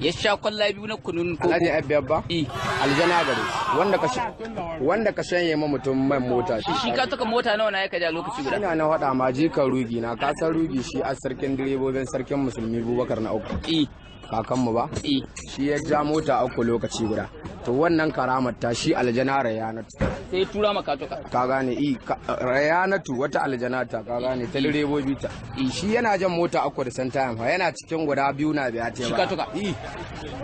Ya sha kwalla biyu na kunun koko. Alhaji Abba Eh. Aljana gare shi wanda ka shanye ma mutum man mota shi. Shi ka tuka mota nawa na ya kaja lokaci guda? Ina na faɗa ma jikan rugi na, ka san rugi shi a sarkin direbobin sarkin musulmi Bubakar na uku. Kakanmu ba? Shi ya ja mota uku lokaci guda. To wannan karamar ta shi aljana Rayanatu. Sai ya tura maka tuka. Ka gane i Rayanatu wata aljana ta, ka gane, ta direbobi ta. Shi yana jan mota uku da santayam fa yana cikin guda biyu na biya ta Shi ba. ka tuka? I.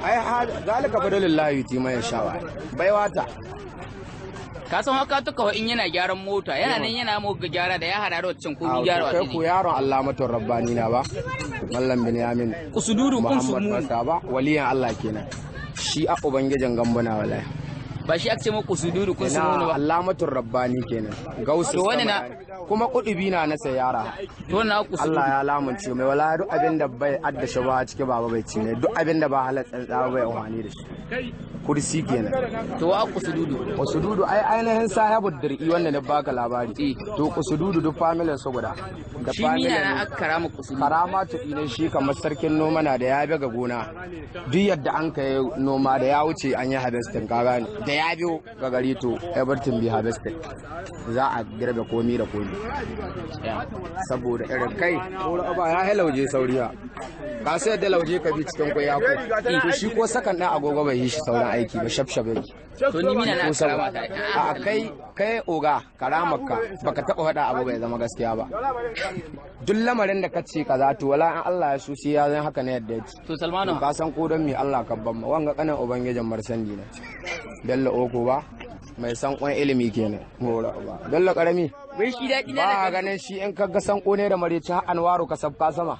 Ai zalika fadlullahi yuti man yasha. Baiwa ta. Ka san haka tuka wa in yana gyaran mota yana nan yana mo ga gyara da ya hada da wancan ko A gyara kai wa ku yaron Allah matun rabbani na ba. Mallam Binyamin. Kusududu kun su Muhammad mu. Basa ba waliyan Allah kenan. Shi a ubangijin gambuna wallahi. Ba shi aka ce mu kusududu kun su mu Ina ba. Allamatul rabbani kenan. Gausu. To wani na- Kuma kudubi na na sayara. To wannan kusududu. Allah ya lamunce mai wala duk abin da bai adda shi ba ciki baba bai ci ne duk abin da ba halal tsantsa bai amfani da shi. Kursi kenan. To wa kusududu. Kusududu ai ainihin sahibu dir'i wanda na baka labari. Eh. To kusududu duk familin su guda. Da Shi mina na familin aka karama kusududu. Karama ne shi kamar sarkin noma na da ya bi ga gona duk yadda an kai noma da ya wuce an yi harvesting, ka gane, da ya biyo ga gari to everything be harvested, za a girbe komi da komi saboda irin kai ko ba ya yi lauje sauriya ka sai da lauje ka bi cikin kwai ya ko to shi ko sakan ɗan agogo bai yi shi sauran aiki ba, shaf shaf yake. To ni mina na Ko aka karama saboda ta. A kai kai oga karamarka baka taba faɗa abu bai zama gaskiya ba. Duk lamarin da ka ce kaza to wala in Allah ya so sai ya zan haka ne yadda ya ce. To Salmanu. Ka san ko don me Allah ka ban ma wanga kanin ubangijin marsandi ne Bello Oko ba mai san kwan ilimi kenan mora ba Bello karami. Wai shi daɗi na Ba da ganin shi in ka ga sanko ne da mareci har anwaro ka sabka sama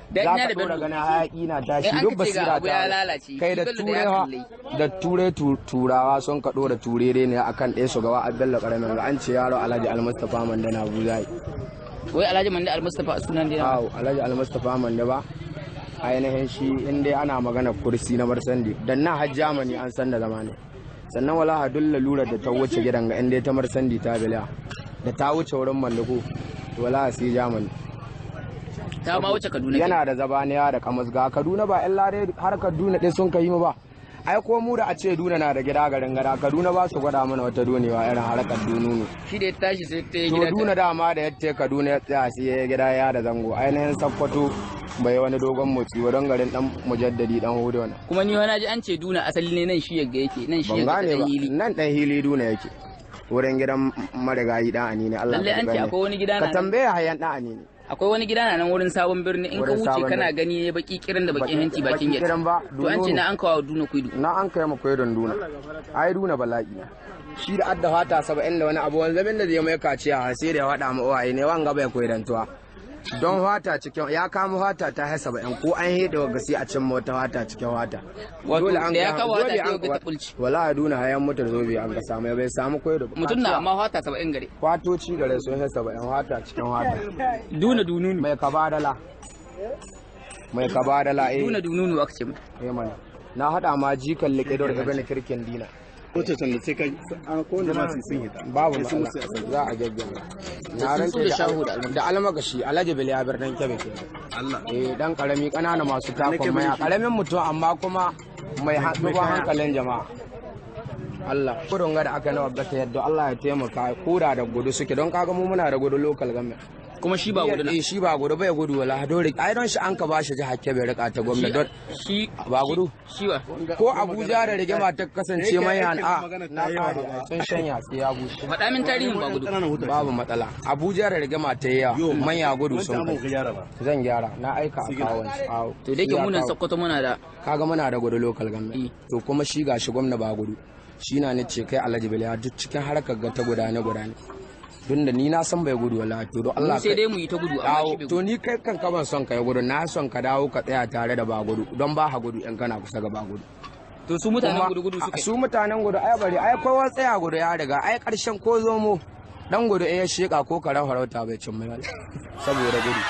Daɗi za na ka da dora Bello. ganin hayaki na tashi In an duk ka ce ga basira abu ya ta lalace, kai da shi Bello da ya ture kalle. Da ture turawa sun ka dora turere ne akan ɗaya su gawa Bello karamin ga an ce yaro Alhaji Almustafa Manda na Buzai. Wai Alhaji Manda Almustafa sunan dai. Awo Alhaji Almustafa Manda ba ainihin shi in dai ana magana kursi na marsandi dan na har Germany an san da zama ne. Sannan wala hadul lalura da ta wuce gidan ga in dai ta marsandi ta biliya da ta wuce wurin mallako to wala sai Germany. Ta ma wuce Kaduna. Yana da zabaniya da kamus ga Kaduna ba yan lare har Kaduna ɗin sun kai mu ba. Ai ko mu da a ce Duna na da gida garin gada Kaduna ba su gwada mana wata donewa irin harkar dununu. Shi da ya tashi sai ta yi To gida. Duna dama da yatte Kaduna ya tsaya sai ya gida ya da zango ainihin Sakkwato bai wani dogon motsi ba don garin dan mujaddadi dan hudu ne. Kuma ni wani ji an ce Duna asali ne nan shi yagga yake nan shi Ban yagga ta gane ba dan hili. Nan dan hili Duna yake wurin gidan marigayi dan anini Allah Lallai ka an ce gane. akwai wani gida Ka na nan. tambaya hayan dan anini. Akwai wani gida na nan wurin sabon birni in ka Wurin wuce sabon kana birni. gani ne baki kirin da bakin hanci bakin Baki gate. kirin ba, To an ce dununu. na an kawo Duna kuidu. Na an kai mu koyon Duna ai Duna bala'i na shi da adda fata 70 da wani abu wani zabin da zai mai kaciya sai da ya faɗa ma uwaye ne wanga bai koyrantuwa don fata cikin ya kama fata ta hai 70 ko an hede wa gasi a cin wata fata cikin fata. Wato Dole an da ya ga- kawo fata dole sai an ga ta bulci. Wala Duna hayan mutar zobe an ka samu bai samu koyar Mutum na amma fata 70 gare. Kwatoci gare sun hai 70 fata cikin fata. Duna dununu. Mai kabadala mai kabadala eh. Duna dununu aka ce mai. Eh mana na hada ma jikan likidor ibn kirkin dina. Motocin da sai ka an ko wanda ma su sun hita. Babu Sai sun matsala musu asali. Za a gyaggyara na Sun rantse da shahu da da da almakashi Alhaji Biliya birnin Kebbi kenan. Allah. Eh dan karami kanana masu takon Kebbi maya shi. Karamin mutum amma kuma mai duban hankalin jama'a. Allah gudun ga da aka nawa ga ta yadda Allah ya taimaka koda da gudu suke don kaga mu muna da gudu local government. Kuma shi ba gudu na. Eh shi ba gudu bai gudu wala dole ai don shi an ka bashi jihar Kebbi rika ta gwamnati don Shi ba gudu shi wa. Ko Abuja da rigima ta kasance Yake mai aikin a magana na ta yi yawa. kare ai, sun shanya sai ya bushe. Faɗa min tarihin ba gudu. Ƙananan hotoci. Babu matsala Abuja da rigima ta yi yawa manya gudu Wancan sun abun kai ka gyara ba. Zan gyara na aika a kawon su awo. To da yake Ya munan kawo. Sokoto muna da Kaga muna da gudu local government. Eh. To kuma shi gashi gwamna ba gudu shi na ne ce kai Alhaji Biliya duk cikin harkar ga ta gudane gudane don da ni na san bai gudu wala to don mu Allah sai kai dai mu yi ta gudu amma shi Awo, bai to gudu. ni kai kan ban son ka yi gudu na son ka dawo ka tsaya tare da ba gudu don ba ha gudu in kana kusa ga ba gudu. To su mutanen Kuma gudu gudu suka yi. Su mutanen gudu ai bari ai kowa tsaya gudu ya riga ai karshen ko zomo dan gudu in ya sheka ko karen farauta bai cin mai saboda gudu.